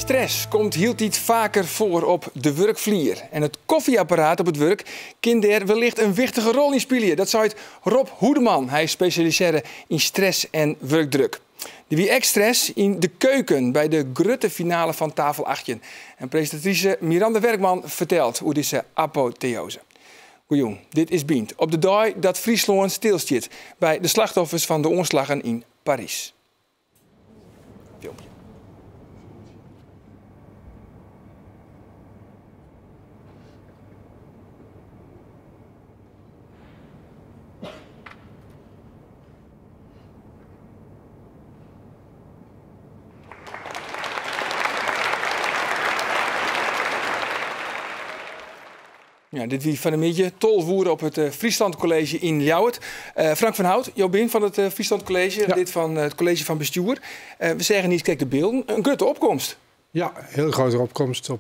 Stress komt hieltyd faker foar op de wurkflier. En it kofjeapparaat op it wurk kin dêr wellicht in wichtige rol yn spylje. Dat seit Rob Hoedeman. Hy is spesjalisearre yn stress en wurkdruk. Der wie ek stress yn de keuken by de grutte finale fan Tafel 18. En presintatrise Miranda Werkman fertelt oer dizze apoteoze. Goejûn, dit is Bynt op de dei dat Fryslân stilstiet by de slachtoffers fan de oanslaggen yn Parys. Filmpje. Ja, dit wie fan 'e middei, 12 oere op it Friesland College yn Ljouwert. Frank van Hout, jo binne fan it Friesland College, lid fan it kolleezje fan bestjoer. We seagen niis krekt de bylden. In grutte opkomst. Ja, heel grote opkomst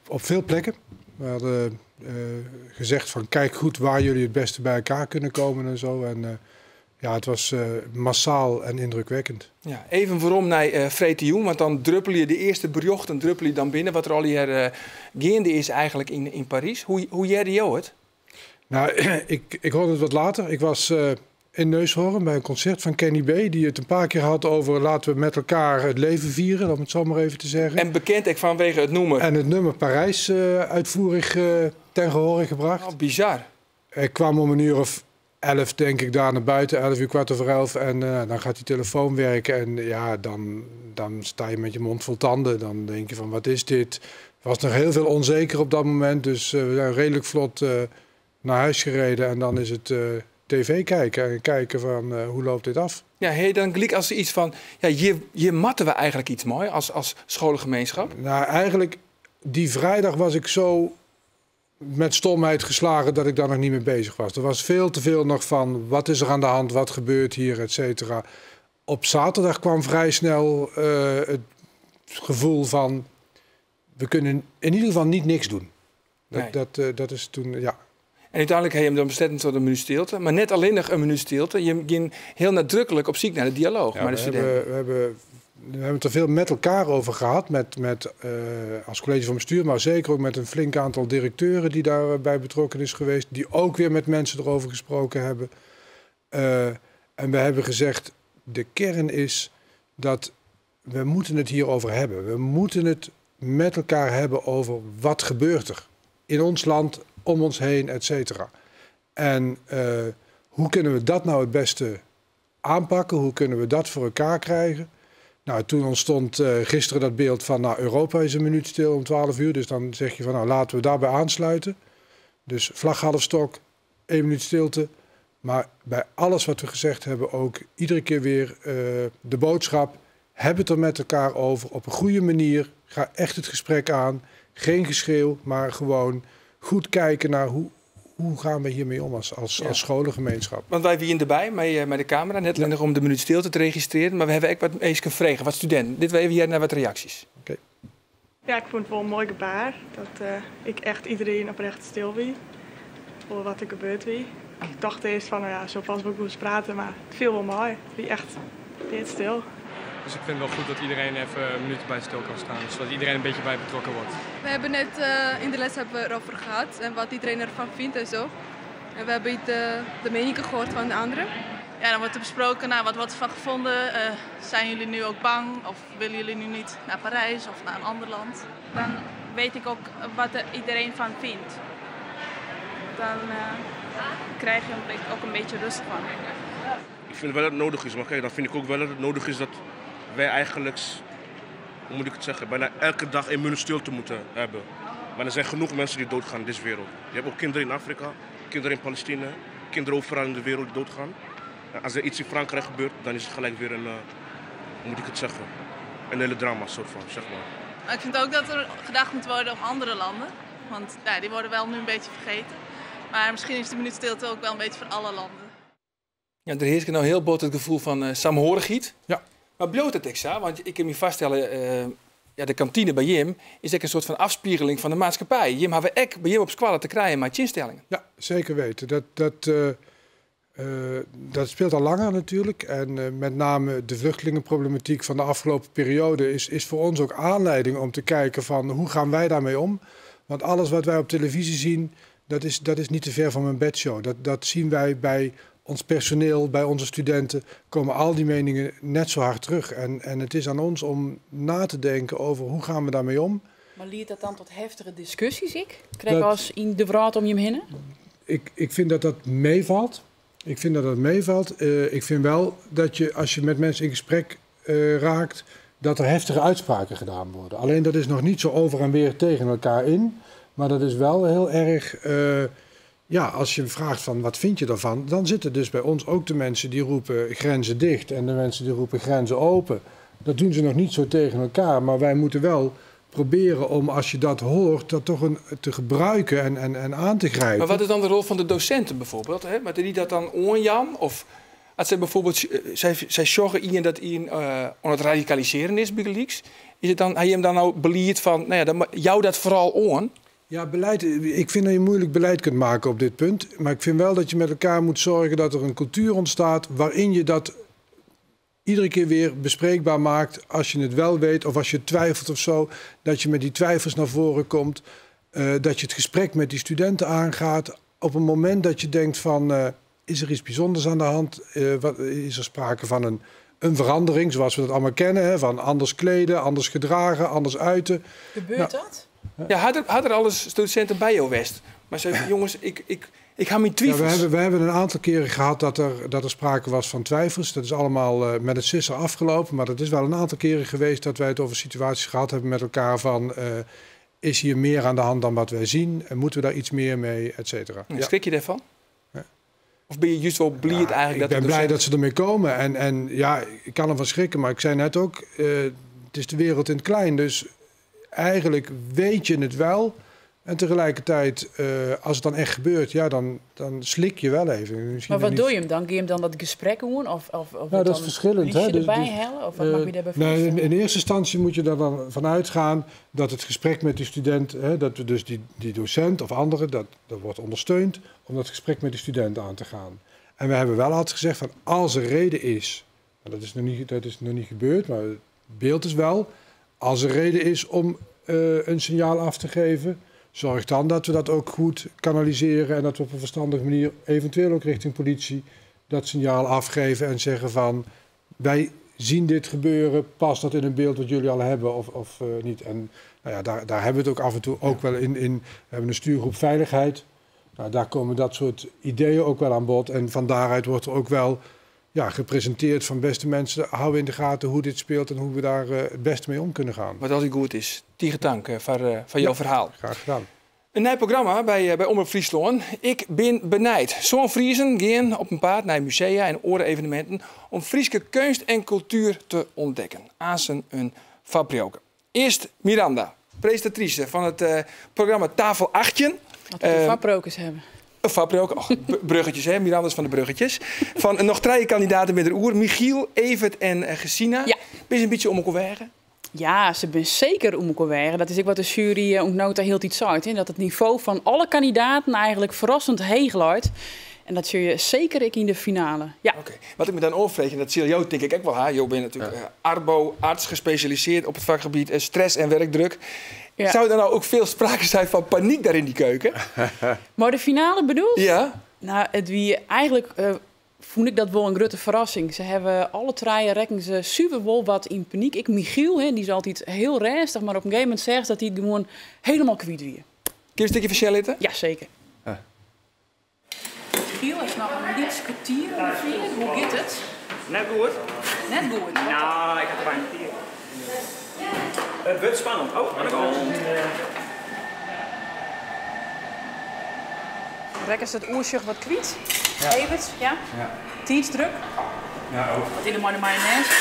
op veel plekken. We hadden gezegd van kijk goed waar jullie het beste bij elkaar kunnen komen en zo. En ja, het was massaal en indrukwekkend. Ja, even werom nei freedtejûn, want dan druppelje de earste berjochten druppelje dan binnen wat der allegear geande is eigentlik yn Parys. Hoe hearde jo it? Nou, ik hoorde het wat later. Ik was in Neushoorn bij een concert van Kenny B, die het een paar keer had over laten we met elkaar het leven vieren, om het zo maar even te zeggen. En bekend ek fanwege it nûmer. En het nummer Parijs uitvoerig ten gehore gebracht. Oh, bizar. Ik kwam om een uur of 11, denk ik, daar naar buiten, 11 uur, 11:15. En dan gaat die telefoon werken en ja, dan sta je met je mond vol tanden. Dan denk je van, wat is dit? Er was nog heel veel onzeker op dat moment, dus we zijn redelijk vlot naar huis gereden. En dan is het tv kijken en kijken van hoe loopt dit af? Ja, hey, dan gelijk als iets van, ja, hier matten we eigenlijk iets mooi als scholengemeenschap. Nou, eigenlijk die vrijdag was ik zo met stomheid geslagen dat ik daar nog niet mee bezig was. Er was veel te veel nog van wat is er aan de hand, wat gebeurt hier, et cetera. Op zaterdag kwam vrij snel het gevoel van we kunnen in ieder geval niet niks doen. Dat is toen, ja. En uiteindelijk heb je hem dan bestemd tot een minuut stilte. Maar net alleen nog een minuut stilte. Je ging heel nadrukkelijk op zoek naar de dialoog. Ja, maar de studenten. we hebben het er veel met elkaar over gehad. Als college van bestuur, maar zeker ook met een flink aantal directeuren die daarbij betrokken is geweest. Die ook weer met mensen erover gesproken hebben. En we hebben gezegd, de kern is dat we moeten het hierover hebben. We moeten het met elkaar hebben over wat gebeurt er in ons land, om ons heen, et cetera. En hoe kunnen we dat nou het beste aanpakken? Hoe kunnen we dat voor elkaar krijgen? Nou, toen ontstond gisteren dat beeld van, nou, Europa is een minuut stil om 12 uur. Dus dan zeg je van, nou, laten we daarbij aansluiten. Dus vlag half stok, 1 minuut stilte. Maar bij alles wat we gezegd hebben ook iedere keer weer de boodschap. Heb het er met elkaar over op een goede manier. Ga echt het gesprek aan. Geen geschreeuw, maar gewoon goed kijken naar hoe gaan we hiermee om als scholengemeenschap. Want wij wienen erbij met de camera, net alleen nog om de minuut stilte te registreren. Maar we hebben ook wat eens kunnen vragen, wat studenten. Dit we even hier naar wat reacties. Ja, ik vond het wel een mooi gebaar. Dat ik echt iedereen oprecht stil wie. Voor wat er gebeurt wie. Ik dacht eerst van, nou ja, zo pas wil ik eens praten, maar het viel wel mooi. Het wie echt dit stil. Dus ik vind het wel goed dat iedereen even een minuut bij stil kan staan, zodat iedereen een beetje bij betrokken wordt. We hebben net in de les hebben we erover gehad en wat iedereen ervan vindt. En we hebben de meningen gehoord van de anderen. Ja, dan wordt er besproken, wat wordt er van gevonden? Zijn jullie nu ook bang of willen jullie nu niet naar Parijs of naar een ander land? Dan weet ik ook wat iedereen van vindt. Dan krijg je ook een beetje rust van. Ik vind wel dat het nodig is, maar dan vind ik ook wel dat het nodig is dat wij eigenlijk, hoe moet ik het zeggen, bijna elke dag een minuut stilte moeten hebben. Maar er zijn genoeg mensen die doodgaan in deze wereld. Je hebt ook kinderen in Afrika, kinderen in Palestina, kinderen overal in de wereld die doodgaan. En als er iets in Frankrijk gebeurt, dan is het gelijk weer een, hoe moet ik het zeggen, een hele drama soort van, zeg maar. Maar ik vind ook dat er gedacht moet worden om andere landen. Want die worden wel nu een beetje vergeten. Maar misschien is de minuut stilte ook wel een beetje voor alle landen. Ja, er heerst nou heel bot het gevoel van saamhorigheid. Maar bloot het ik zo, want ik kan me vaststellen, ja, de kantine bij Jim is ook een soort van afspiegeling van de maatschappij. Jim hebben we ook bij Jim op squallen te krijgen met instellingen. Ja, zeker weten. Dat speelt al langer natuurlijk. En met name de vluchtelingenproblematiek van de afgelopen periode is voor ons ook aanleiding om te kijken van hoe gaan wij daarmee om. Want alles wat wij op televisie zien, dat is niet te ver van mijn bedshow. Dat zien wij bij ons personeel, bij onze studenten, komen al die meningen net zo hard terug. En het is aan ons om na te denken over hoe gaan we daarmee om. Maar leidt dat dan tot heftige discussies, ik? Krijg als in de wraad om je heen? Ik vind dat dat meevalt. Ik vind dat dat meevalt. Ik vind wel dat je, als je met mensen in gesprek raakt, dat er heftige uitspraken gedaan worden. Alleen dat is nog niet zo over en weer tegen elkaar in. Maar dat is wel heel erg... ja, als je vraagt van wat vind je daarvan, dan zitten dus bij ons ook de mensen die roepen grenzen dicht en de mensen die roepen grenzen open. Dat doen ze nog niet zo tegen elkaar, maar wij moeten wel proberen om, als je dat hoort, dat toch te gebruiken en aan te grijpen. Maar wat is dan de rol van de docenten bijvoorbeeld? Hè? Maar die dat dan onjan? Of als zij bijvoorbeeld, zij zorgen in dat in aan het radicaliseren is, bygelyks. Is het dan, hij hem dan nou beleid van, nou ja, dan, jou dat vooral on? Ja, beleid. Ik vind dat je moeilijk beleid kunt maken op dit punt. Maar ik vind wel dat je met elkaar moet zorgen dat er een cultuur ontstaat waarin je dat iedere keer weer bespreekbaar maakt. Als je het wel weet of als je twijfelt of zo, dat je met die twijfels naar voren komt. Dat je het gesprek met die studenten aangaat. Op een moment dat je denkt van, is er iets bijzonders aan de hand? Is er sprake van een verandering, zoals we dat allemaal kennen? Hè? Van anders kleden, anders gedragen, anders uiten. Gebeurt dat? Ja, had er alles docenten bij jou West? Maar zei, jongens, ik ga mijn twijfels. Ja, we hebben een aantal keren gehad dat er sprake was van twijfels. Dat is allemaal met het sisser afgelopen. Maar dat is wel een aantal keren geweest dat wij het over situaties gehad hebben met elkaar van... is hier meer aan de hand dan wat wij zien? En moeten we daar iets meer mee, et cetera. Ja. Schrik je daarvan? Ja. Of ben je juist wel blij het eigenlijk? Ik ben blij dat ze ermee komen. En ja, ik kan ervan schrikken, maar ik zei net ook... het is de wereld in het klein, dus... Eigenlijk weet je het wel. En tegelijkertijd, als het dan echt gebeurt, ja, dan slik je wel even. Misschien maar wat doe je hem dan? Kun je hem dan dat gesprek doen? Of nou, dat is verschillend. Hè? Dus, erbij halen? Of wat mag je daarbij nou, in eerste instantie moet je daar dan vanuit gaan dat het gesprek met die student, hè, dat we dus die docent of anderen, dat wordt ondersteund om dat gesprek met die student aan te gaan. En we hebben wel altijd gezegd van als er reden is, nou, dat is nog niet gebeurd, maar het beeld is wel, als er reden is om een signaal af te geven, zorg dan dat we dat ook goed kanaliseren en dat we op een verstandige manier, eventueel ook richting politie, dat signaal afgeven en zeggen van wij zien dit gebeuren, past dat in een beeld wat jullie al hebben of niet. En nou ja, daar hebben we het ook af en toe ook wel in. We hebben een stuurgroep veiligheid. Nou, daar komen dat soort ideeën ook wel aan bod. En van daaruit wordt er ook wel ja, gepresenteerd van beste mensen, hou in de gaten hoe dit speelt en hoe we daar het beste mee om kunnen gaan. Wat als het goed is. Tige dank voor jouw verhaal. Graag gedaan. Een nieuw programma bij Omrop Fryslân. Ik ben benijd. Zo'n Friezen gaan op een paard naar musea en oren-evenementen om Frieske kunst en cultuur te ontdekken. Aansen een fabrioke. Eerst Miranda, presentatrice van het programma Tafel 18. Wat we fabriokers hebben. Fabrioke, oh, bruggetjes, hè? Miranda is van de bruggetjes. Van nog drie kandidaten met de oer. Michiel, Evert en Gesina. Ja. Ben je een beetje om elkaar wegen? Ja, ze zijn zeker om elkaar wegen. Dat is ook wat de jury ontnota heel iets uit. Hè? Dat het niveau van alle kandidaten eigenlijk verrassend heeg luidt. En dat zul je zeker ik in de finale. Ja. Okay. Wat ik me dan overvreeg, en dat zie je denk ik ook wel. Jo bent natuurlijk ja. Arbo-arts gespecialiseerd op het vakgebied stress en werkdruk. Ja. Zou er nou ook veel sprake zijn van paniek daar in die keuken? Maar de finale bedoelt? Ja. Nou, het wie eigenlijk vond ik dat wel een grote verrassing. Ze hebben alle drie rekken ze super wel wat in paniek. Ik, Michiel, hè, die is altijd heel rustig, maar op een gegeven moment zegt dat hij het gewoon helemaal kwijt weer. Kun je een stukje verschil zitten? Ja, zeker. Ja. Michiel is nog een iets kwartier ongeveer. Hoe gaat het? Net goed. Net goed? Nou, ik had er bijna een kwartier. Het wordt spannend. Oh, aan de kant. Rekken ze het oersje wat kwijt? Ja. Evert, ja? Ja. Tijdsdruk? Ja, ook. Wat in de mayonaise?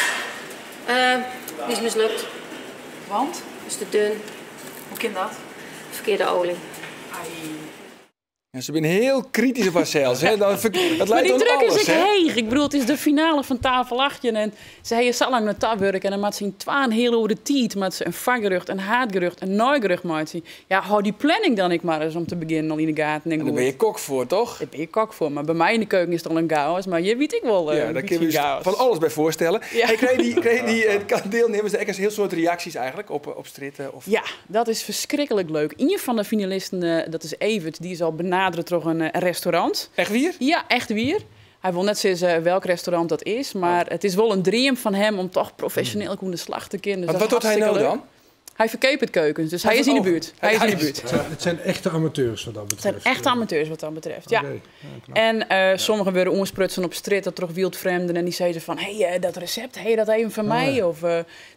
Die is mislukt. Want? Is te dun. Hoe kan dat? Verkeerde olie. Ai. Ja, se binne hiel kritysk op harsels. Hè? Dan, dat Maar leit die oan druk is alles, ek hè? heech. Ik bedoel, it is de finale fan Tafel 18 en se hawwe sa lang nei ta wurke en dan moat se yn 2,5 oere tiid moat se in foargerjocht, in haadgerjocht, in neigerjocht meitsje. Ja, hâld dy planning dan ek mar ris om te begjinnen al yn 'e gaten en En dêr binne je goed. kok foar, toch? Dêr binne je kok foar, mar by my yn de keuken is it al in chaos, mar hjir wit ik wol Ja, in dêr kinne we bytsje ús chaos. fan alles by foarstelle. Ja. Hey, krije dy dielnimmers ek in hiel soad reaksjes eigentlik op strjitte? Of? Ja, dat is ferskriklik leuk. Ien fan de finalisten, dat is Evert, dy is al benadere troch in restaurant. Echt wier? Ja, echt wier. Hy wol net sizze welk restaurant dat is, mar it is wol in dream fan him om toch profesjoneel oan de slach te kinnen. Dus Want dat wat is docht hy no hartstikke leuk. dan? Hy ferkeapet keukens, dus hy is yn de buert. Hy is yn de buert. Het zijn echte amateurs wat dat Het zijn betreft. echte amateurs wat dat betreft, ja. Oké, ja, knap. En sommigen wurde oansprutsen op strjitte troch wyldfrjemden en dy sizze fan, hé, dat resept, hé, dat even fan my. Of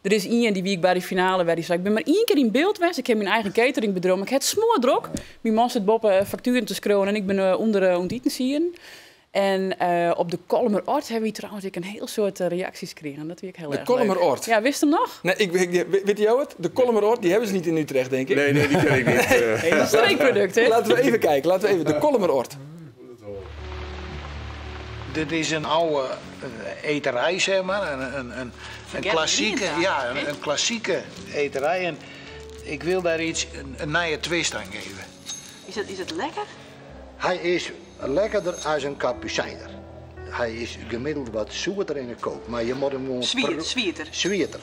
der is ien, dy wie ik by de finale wer, dy sei, ik bin mar ien kear yn byld west, ik ha myn eigen cateringbedriuw, mar ik ha it smoardrok. Myn man sit boppe faktueren te skriuwen en ik bin ûnder oan it iten sieden. En op de Kollumeroord hawwe wy trouwens ek in hiel soad reaksjes krigen. Dat wie ek hiel De erch leuk. Kollumeroord? Ja, wist him noch? Nee, wit jo it? De Kollumeroord, dy hawwe se net yn Utrecht, tink ik. Nee, nee, dy ken ik net. Nee, dat is in streekprodukt, hè? Laten we even kijken. Laten we even. De Kollumeroord. Dit is in âlde eterij, zeg maar. Een Vergeet klassieke, niet, ja, hè? een klassieke eterij. En ik wil daar iets, een nieuwe twist aan geven. Is het lekker? Hij is lekkerder als een kapucijner. Hij is gemiddeld wat zoeter in de kook, maar je moet hem gewoon Swierder. Swierder.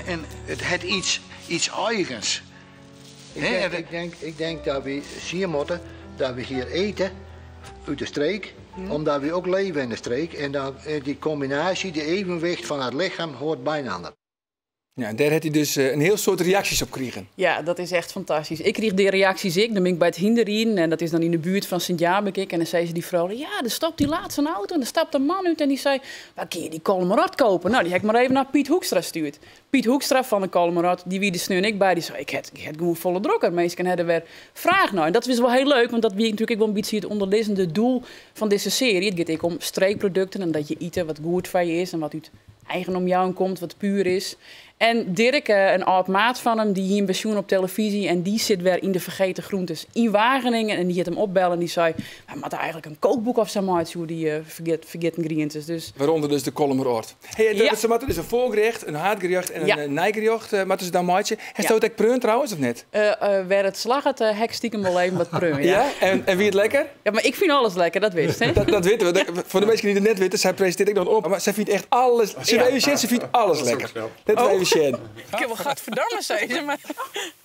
En het heeft iets eigens. Ik Hè, en denk dat we zien moeten dat we hier eten uit de streek, omdat we ook leven in de streek. En dan, die combinatie, die evenwicht van het lichaam hoort bijna. Ja, en dêr hat hy dus in hiel soad reaksjes op krigen. Ja, dat is echt fantastysk. Ik krige dy reaksjes ek. Dan bin ik by it Hynderriden en dat is dan yn de buert fan Sint-Jabik. En dan sei se dy frou, ja, der stopt dy laatst in auto en der stapt in man út en dy sei, waar kin je dy Kollumeroord kopen? Nou, dy ha ik mar even nei Piet Hoekstra stjoerd. Piet Hoekstra fan de Kollumeroord, dy wie der sneon ek by. Dy sei, ik ha it gewoan folle drokker. Minsken hawwe der wer fraach nei. En dat is wol hiel leuk, want dat wie natuerlik ek wol in bytsje it ûnderlizzende doel fan dizze searje. It giet ek om streekprodukten en dat je ite wat goed foar je is en wat út eigen omjouwing komt, wat puer is. En Dirk, in âld maat fan him, dy hie him besjoen op televyzje en dy sit wer yn de Vergeten Groentes yn Wageningen en dy hat him opbelle en dy sei, wy moatte eigentlik in kookboek of sa meitsje oer dy vergeten grientes. Dus Wêrûnder dus de Kollumeroord. Hey, en Ja. se moatte dus in foargerjocht, in haadgerjocht en in neigerjocht moatte se dan meitsje. Hast Ja. it ek preaun trouwens, of net? Wêr it slagget, ha ik stiekem wol even wat preaun. Ja. Ja? En wie it lekker? Ja, mar ik fyn alles lekker, dat witst, hè? Dat witte we. Foar de minsken dy't it net witte, sy presintearret ek noch op. Mar sy fynt echt alles. Se even sjen, se fynt alles Dat is ook lekker. snel. Lit Oh. even sjen. Ik kin wol gadverdamme sizze, mar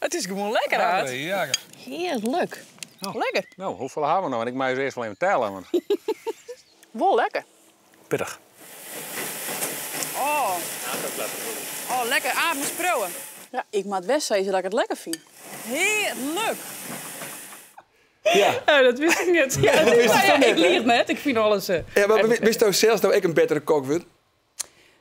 it is gewoan lekker, Aart. Ja, Hearlik. Lekker. Nou, hoefolle hawwe we no? Want ik mei earst wol even telle. Want... Wol lekker. Pittich. Oh. Oh, lekker. Aard, moatst priuwe. Ja, ik moat bêst sizze dat ik it lekker fyn. Hearlik. Ja. Oh, dat wist ik net. Ja, Dat dat wist is, ik ja, toch net, ik lieg hè? net. Ik fyn alles, Ja, mar echt witsto sels no ek in bettere kok wurden?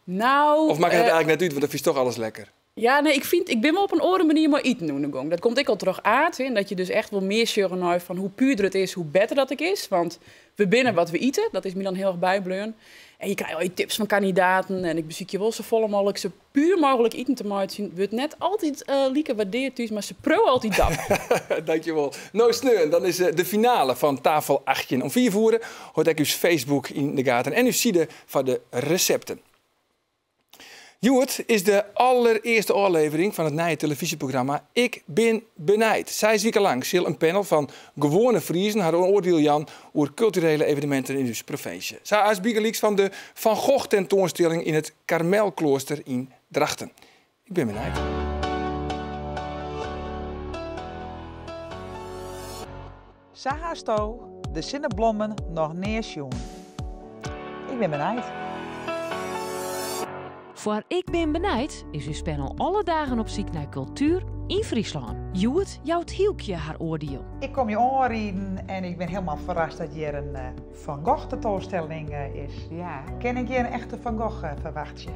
Nou, Of makket it eigentlik net út, want dan fynst toch alles lekker. Ja, nee, ik fyn, ik bin wol op in oare manier mei iten oan de gong. Dat komt ek al troch Aart, hè, dat je dus echt wol mear sjogge nei fan hoe puerder it is, hoe better dat ik is. Want we binne wat we ite, dat is my dan hiel erch bybleaun. En je krijgt al je tips fan kandidaten en ik besykje wol safolle mooglik sa puer mooglik iten te meitsjen. Wurdt net altyd like waardearre thús, mar se priuwe altyd dapper. Dankjewol. No sneon, dan is de finale fan Tafel 18 om 4 oere. Hâld ek ús Facebook yn de gaten en ús side foar de resepten. Hjoed is de alderearste ôflevering fan it nije telefyzjeprogramma Ik bin benijd. 6 wiken lang sil in panel fan gewoane Friezen har oardiel jaan oer kulturele eveneminten yn ús provinsje. Sa as bygelyks fan de Van Gogh tentoanstelling yn it Karmelkloaster yn Drachten. Ik bin benijd. Sa hasto de sinneblommen noch nea sjoen. Ik bin benijd. Foar Ik bin benijd is ús panel alle dagen op syk nei kultuer yn Fryslân. Hjoed jout Hielkje har oardiel. Ik kom hjir oanriden en ik bin hielendal ferrast dat hjir in Van Gogh tentoanstelling is. Kin ik hjir in echte Van Gogh ferwachtsje?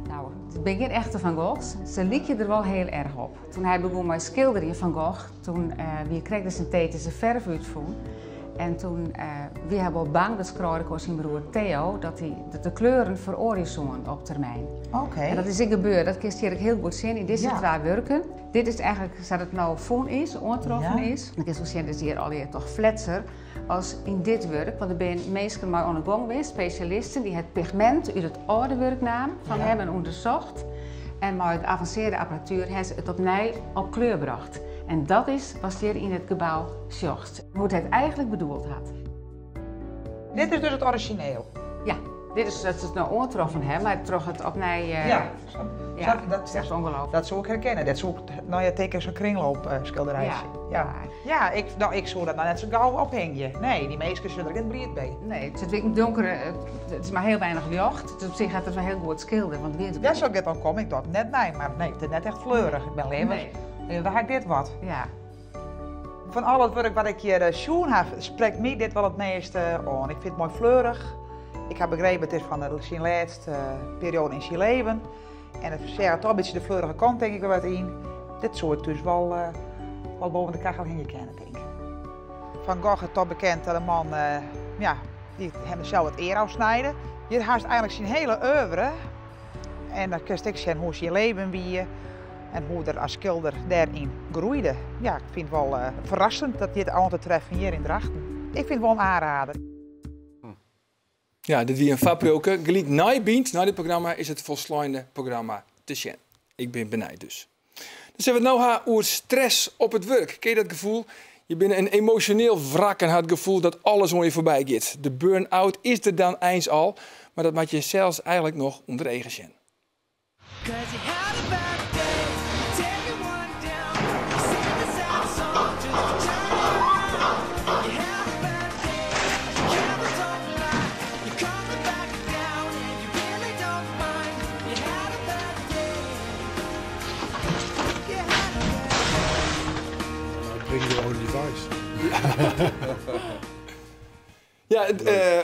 Nou, it binne gjin echte Van Goghs. Se lykje der wol hiel erch op. Doe't hy begûn mei skilderjen Van Gogh, doe wie krekt de syntetyske ferve útfûn. En toen wie hy wol bang, dat skreau ek oan syn broer Theo, dat, hy, dat de kleuren feroarje soenen op termyn. Oké. En dat is ek gebeurd, dat kinst hjir ek hiel goed sjen yn dizze twa wurken. Dit is eigentlik sa't it no fûn is, oantroffen is. Dan kinst wol sjen, dat is hjir allegear toch fletser as yn dit wurk. Want der binne minsken mei oan de gong west, spesjalisten, dy't het pigment út it âlde wurk naam fan him en ûndersocht. En mei avansearre apparatuer ha se it opnij op kleur brocht. En dat is watst hjir yn it gebou sjochst. Hoe't hy it eigentlik bedoeld hat. Dit is dus it orizjineel? Ja, dit is dat se it no oantroffen ha, mar troch it opnij. Ja, ja, dat is echt ongelooflijk. Dat soe ik herkenne. Dat soe ik, no ja, tink ik zo'n kringloopskilderijtsje. Ja. Ja, ik, no, ik soe dat no net sa gau ophingje. Nee, dy minsken sille der gjin bliid by. Nee, it sit ek donker, it is mar hiel weinich ljocht. Dus op sich hat it wol hiel goed skildere, want it wie Dêr soe ik net oan komme, ik doch it net nei, mar nee, it is net echt fleurich. Ik bin leaver, leaver ha ik dit wat. Ja. Fan al it wurk wat ik hjir sjoen ha, sprekt my dit wol it measte oan. Ik fyn it moai fleurich. Ik ha begrepen, it is fan syn lêste perioade yn syn leven. En it seach toch in bytsje de fleurige kant tink ik wer wat yn. Dit soe ik thús wol, wol boven de kachel hingje kinne, tink ik. Van Gogh is toch bekend dat de man ja, dy't him sels it ear ôfsnijde. Hjir hast eigentlik syn hiele oeuvre. En dan kinst ek sjen hoe syn leven wie en hoe er as skilder dêryn groeide. Ja, ik fyn it wol ferrassend dat dit oan te treffen hjir yn Drachten. Ik fyn it wol in oanrader. Ja, dit wie in foarpriuwke. Gelyk nei Bynt, nei dit programma, is it folsleine programma te sjen. Ik bin benijd dus. Dan sille we it no ha oer stress op it wurk. Ken je dat gefoel? Je binne in emosjoneel wrak en ha it gefoel dat alles oan je foarby giet. De burn-out is der dan eins al, mar dat moat je sels eigenlik noch ûnder eagen sjen. Bring your own device. Ja,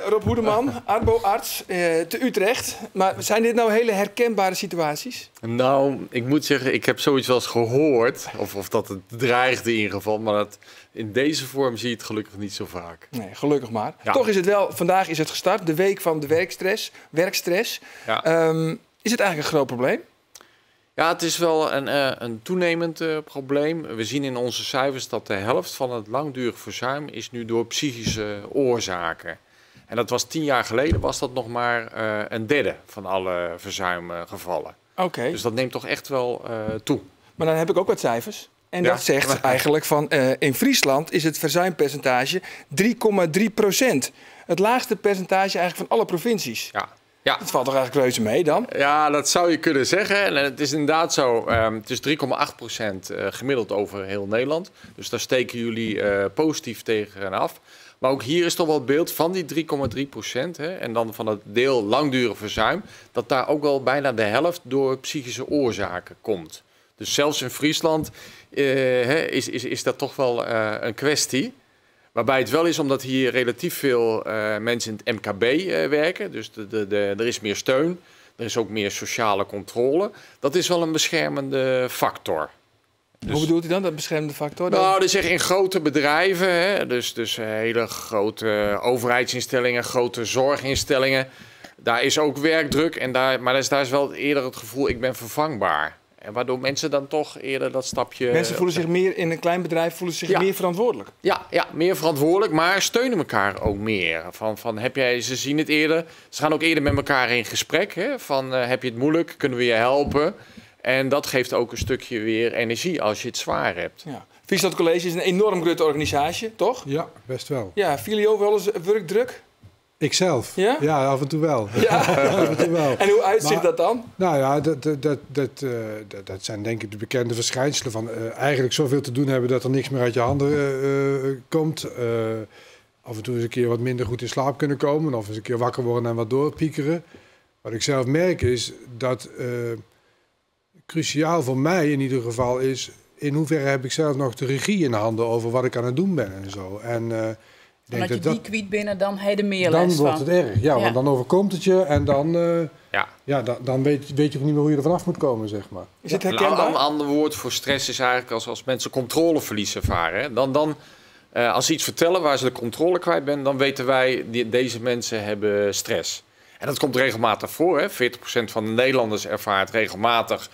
Rob Hoedeman, Arbo-arts te Utrecht. Maar zijn dit nou hele herkenbare situaties? Nou, ik moet zeggen, ik heb zoiets wel eens gehoord. Of dat het dreigde in ieder geval. Maar in deze vorm zie je het gelukkig niet zo vaak. Nee, gelukkig maar. Toch is het wel, vandaag is het gestart, de week van de werkstress. Werkstress. Is het eigenlijk een groot probleem? Ja, het is wel een toenemend probleem. We zien in onze cijfers dat de helft van het langdurig verzuim is nu door psychische oorzaken. En dat was 10 jaar geleden was dat nog maar een derde van alle verzuimgevallen. Dus dat neemt toch echt wel toe. Maar dan heb ik ook wat cijfers. En dat zegt eigenlijk van in Friesland is het verzuimpercentage 3,3%. Het laagste percentage eigenlijk van alle provincies. Dat valt toch eigenlijk reuze mee dan? Ja, dat zou je kunnen zeggen. En het is inderdaad zo. Het is 3,8% gemiddeld over heel Nederland. Dus daar steken jullie positief tegen af. Maar ook hier is toch wel het beeld van die 3,3%, hè, en dan van het deel langdurig verzuim, dat daar ook wel bijna de helft door psychische oorzaken komt. Dus zelfs in Friesland hè, is dat toch wel een kwestie. Waarbij het wel is omdat hier relatief veel mensen in het MKB werken. Dus er is meer steun, er is ook meer sociale controle. Dat is wel een beschermende factor. Hoe bedoelt u dan, dat beschermende factor? Nou, dat is echt in grote bedrijven, hè? Dus hele grote overheidsinstellingen, grote zorginstellingen. Daar is ook werkdruk, maar daar is wel eerder het gevoel, ik ben vervangbaar. En waardoor mensen dan toch eerder dat stapje... Mensen voelen zich meer in een klein bedrijf, voelen zich meer verantwoordelijk. Ja, ja, meer verantwoordelijk, maar steunen elkaar ook meer. Van, van, heb jij, ze zien het eerder, ze gaan ook eerder met elkaar in gesprek. Hè? Van, heb je het moeilijk, kunnen we je helpen? En dat geeft ook een stukje weer energie als je het zwaar hebt. Ja. Friesland College is een enorm grote organisatie, toch? Ja, best wel. Ja, vielen jullie ook wel eens werkdruk? Ikzelf? Ja? Ja, af en toe wel. Af en toe wel. En hoe uitzicht dat dan? Nou ja, dat zijn denk ik de bekende verschijnselen van eigenlijk zoveel te doen hebben dat er niks meer uit je handen komt. Af en toe eens een keer wat minder goed in slaap kunnen komen of eens een keer wakker worden en wat doorpiekeren. Wat ik zelf merk is dat cruciaal voor mij in ieder geval is in hoeverre heb ik zelf nog de regie in handen over wat ik aan het doen ben. En ik denk Omdat je dat dat die kwijt binnen, dan heb je er meer Dan les wordt van. het erg, ja, want dan overkomt het je en dan weet je ook niet meer hoe je er vanaf moet komen. Is het Een herkenbaar? ander woord voor stress is eigenlijk als mensen controleverlies ervaren. Hè? Dan Als ze iets vertellen waar ze de controle kwijt zijn, dan weten wij, deze mensen hebben stress. En dat komt regelmatig voor. Hè? 40% van de Nederlanders ervaart regelmatig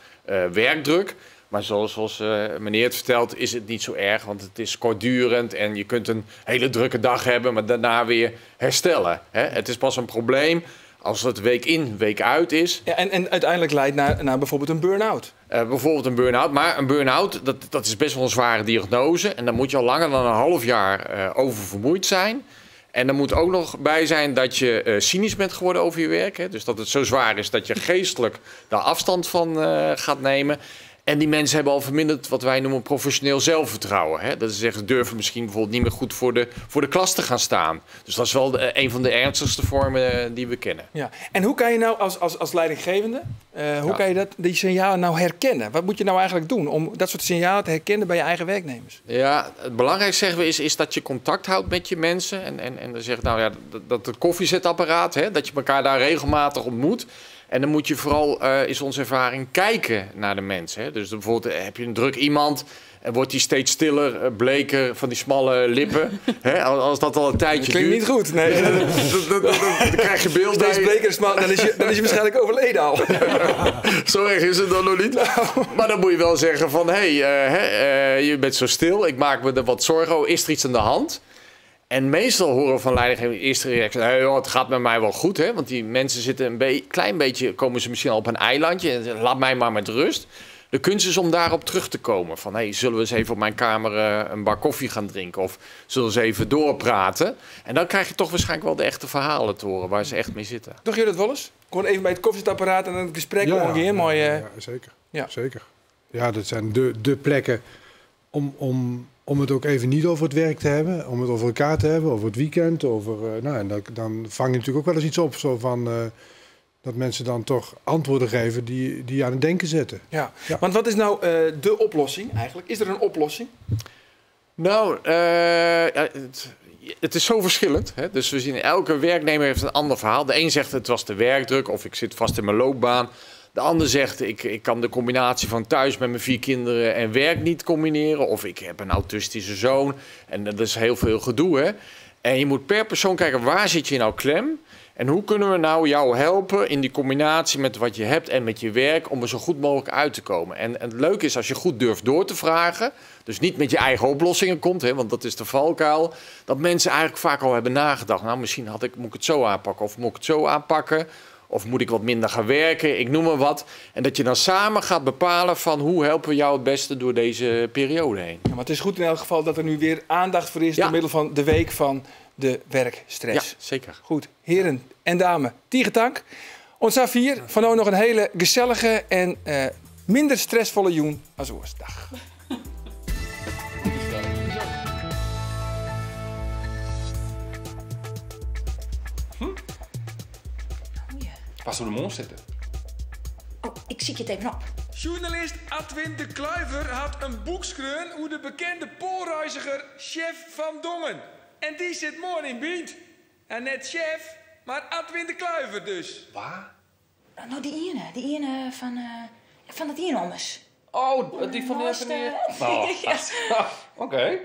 werkdruk. Maar zoals meneer het vertelt, is het niet zo erg, want het is kortdurend en je kunt een hele drukke dag hebben, maar daarna weer herstellen. Hè? Het is pas een probleem als het week in, week uit is. Ja, en uiteindelijk leidt naar bijvoorbeeld een burn-out. Bijvoorbeeld een burn-out. Maar een burn-out, dat is best wel een zware diagnose. En dan moet je al langer dan een half jaar oververmoeid zijn. En er moet ook nog bij zijn dat je cynisch bent geworden over je werk. Hè? Dus dat het zo zwaar is dat je geestelijk daar afstand van gaat nemen. En die mensen hebben al verminderd wat wij noemen professioneel zelfvertrouwen. Hè? Dat ze zeggen, durven misschien bijvoorbeeld niet meer goed voor de klas te gaan staan. Dus dat is wel een van de ernstigste vormen die we kennen. Ja. En hoe kan je nou als leidinggevende, hoe kan je die signalen nou herkennen? Wat moet je nou eigenlijk doen om dat soort signalen te herkennen bij je eigen werknemers? Ja, het belangrijkste zeggen we is dat je contact houdt met je mensen. En dan zeg nou ja, dat het koffiezetapparaat, hè, dat je elkaar daar regelmatig ontmoet. En dan moet je vooral, is onze ervaring, kijken naar de mensen. Hè? Dus bijvoorbeeld heb je een druk iemand en wordt die steeds stiller, bleker, van die smalle lippen. Hè? Als dat al een tijdje dat klinkt duurt. Niet goed, nee. Dan krijg je beeld. Steeds bleker, smal, dan is je waarschijnlijk overleden al. Zo erg is het dan nog niet. Nou. Maar dan moet je wel zeggen van, hé, hey, je bent zo stil, ik maak me er wat zorgen over, is er iets aan de hand? En meestal horen we van leidinggevenden de eerste reactie: hey, joh, het gaat met mij wel goed. Hè? Want die mensen zitten een klein beetje, komen ze misschien al op een eilandje. En zeggen, laat mij maar met rust. De kunst is om daarop terug te komen. Van, hey, zullen we eens even op mijn kamer een bak koffie gaan drinken? Of zullen we eens even doorpraten? En dan krijg je toch waarschijnlijk wel de echte verhalen te horen waar ze echt mee zitten. Toch je dat wel eens? Gewoon even bij het koffiezetapparaat en een gesprek omgaan. Mooi. Ja, zeker. Ja. Zeker. Ja, dat zijn de plekken om het ook even niet over het werk te hebben, om het over elkaar te hebben, over het weekend. Over, nou, en dan vang je natuurlijk ook wel eens iets op, zo van, dat mensen dan toch antwoorden geven die aan het denken zetten. Ja. Ja. Want wat is nou de oplossing eigenlijk? Is er een oplossing? Nou, het is zo verschillend. Hè? Dus we zien elke werknemer heeft een ander verhaal. De een zegt het was de werkdruk of ik zit vast in mijn loopbaan. De ander zegt, ik kan de combinatie van thuis met mijn 4 kinderen en werk niet combineren. Of ik heb een autistische zoon. En dat is heel veel gedoe, hè? En je moet per persoon kijken, waar zit je nou klem? En hoe kunnen we nou jou helpen in die combinatie met wat je hebt en met je werk... om er zo goed mogelijk uit te komen. En het leuke is als je goed durft door te vragen... dus niet met je eigen oplossingen komt, hè, want dat is de valkuil... dat mensen eigenlijk vaak al hebben nagedacht. Nou, misschien moet ik het zo aanpakken of moet ik het zo aanpakken... Of moet ik wat minder gaan werken, ik noem maar wat. En dat je dan samen gaat bepalen van hoe helpen we jou het beste door deze periode heen. Ja, maar het is goed in elk geval dat er nu weer aandacht voor is... door middel van de week van de werkstress. Ja, zeker. Goed, heren en dames, tige Ons A4, van nou nog een hele gezellige en minder stressvolle joen als oors. Dag. Waar zullen we de mond zitten? Oh, ik zie je het even op. Journalist Adwin de Kluiver had een boekskreun hoe de bekende poolreiziger Chef van Dongen. En die zit morgen in Bient. En net chef, maar Adwin de Kluiver dus. Waar? Nou, die ene van dat ene ommers. Oh, die van de... Oh, ja. Oké. Okay.